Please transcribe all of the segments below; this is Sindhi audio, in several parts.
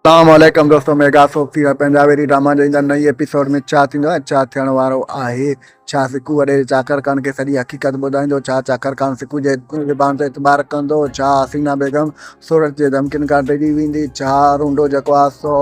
اسلام عليڪم دوستو ميگا سوپ سيريل پنجاب ويري ڊراما جو ايندڙ نئين ايپيسوڊ ۾ ڇا ٿيندو ۽ ڇا ٿيڻ وارو آهي ڇا سڪو وڏيري چاڪر خان کي سڄي حقيقت ٻڌائيندو ڇا چاڪر خان سڪو جي زبان تي اعتبار ڪندو ڇا حسينا بيگم سورٺ جي ڌمڪين کان ڊڄي ويندي ڇا رونڊو جيڪو آهي سو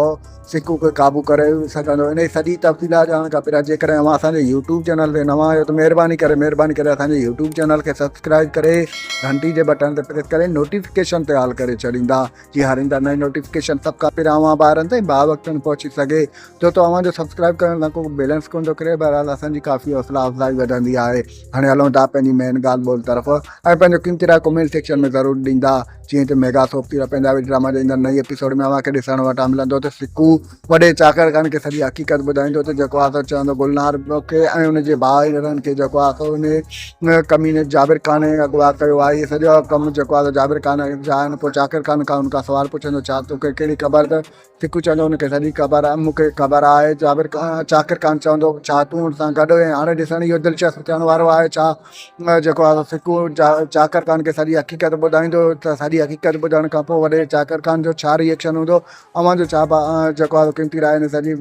سڪو کي قابو ڪري سگهندو انهي سڄي تفصيلات ڄاڻڻ کان پهريان جيڪڏهن اوهان اسان جي يوٽيوب چينل تي نوان آهيو ته مهرباني ڪري مهرباني ڪري اسان جي يوٽيوب چينل کي سبسڪرائب ڪري گهنٽي جي بٽڻ تي پريس ڪري نوٽيفڪيشن تي آل ڪري ڇڏيندا جي هر ايندڙ نئين نوٽيفڪيشن سڀ کان پهريان اوهان ٻارن تائين با وقت تائين پهچي سگهي ڇو ته اوهان جو سبسڪرائب ڪرڻ سان ڪو بيلنس ڪونه ٿو ڪري بهرحال اسان جي ڪافي حوصلا افزائي وڌندي آهي هاڻي هلون ٿا پنهنجي مين ڳالهه ٻولهه طرف ۽ پنهنجو قيمتي راء ڪمينٽ سيڪشن ۾ ضرور ڏيندا جيئن ته ميگا سوپ تي پنجابي ڊراما جي ايندڙ نئين ايپيسوڊ ۾ اوهان کي ڏسڻ وٽان ملندو ته سڪو وڏي چاڪر خان کي سڄي حقيقت ٻڌائيندو ته جيڪو آ سو چوندو گلنار کي ۽ ان جي ڀائرن کي جيڪو آ سو ان ڪميني جابر خان اغوا ڪيو آهي هي سڄو ڪم جيڪو آ سو جابر خان جا آهن پوء چاڪر خان کان ان کان سوال پڇندو ڇا توکي ڪهڙي خبر ته سکو چوندو ان کي سڄي خبر آهي مون کي خبر آهي جابر چاڪر خان چوندو ڇا تون ان سان گڏ هئين هاڻي ڏسڻ اهو دلچسپ ٿيڻ وارو آهي ڇا جيڪو آ سو سکو چاڪر خان کي سڄي حقيقت ٻڌائيندو ته سڄي حقيقت ٻڌڻ کان پوء وڏي چاڪر خان جو ڇا ريئڪشن هوندو اوهان جو ڇا جيڪو آهي قيمتي راء هن سڄي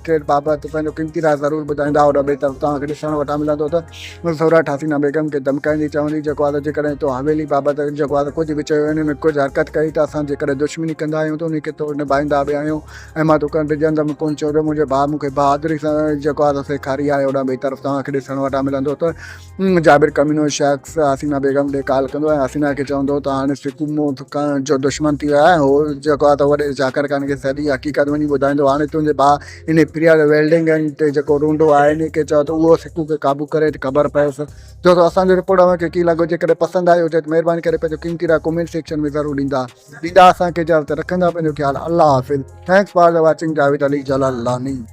ڊٽيل بابت پنهنجو قيمتي راء ضرور ٻڌائيندا هوڏانهن ٻئي طرف توهان کي ڏسڻ وٽان ملندو ته سوراٺ حسينا بيگم کي ڌمڪائيندي چوندي جيڪو آهي جيڪڏهن تو حويلي بابت جيڪو آهي ڪجهه به چيو ان ۾ ڪجهه حرڪت ڪئي ته اسان جيڪڏهن دشمني ڪندا آهيون ته ان کي توڙ نڀائيندا به آهيون ۽ مان توکان ڊڄندم ڪونه ڇو جو منهنجي ڀاء مون کي بهادري سان جيڪو آهي سيکاري آهي هوڏانهن ٻئي طرف توهان کي ڏسڻ وٽان ملندو ته جابر ڪمينو شخص حسينا بيگم ڏي ڪال ڪندو ۽ حسينا کي چوندو ته هاڻي سڪو مون جو دشمن ٿي ويو آهي هو جيڪو آهي ته وڏي چاڪر خان کي سڄي حقيقت وڃي ٻڌائيندو هاڻي تنهنجي ڀاء انهي پريا ويلڊنگ تي جيڪو رونڊو آهي انهي کي چئو ته اهو سڪو کي قابو ڪري ته خبر پئيس جو ته اسان جو رپورٽ اوهان کي ڪيئن لڳو جيڪڏهن پسند آيو هجي ته مهرباني ڪري پنهنجو قيمتي راء ڪمينٽ سيڪشن ۾ ضرور ڏيندا ڏيندا اسان کي اجازت رکندا پنهنجو خيال الله حافظ thanks for the watching Javed Ali Jalalani.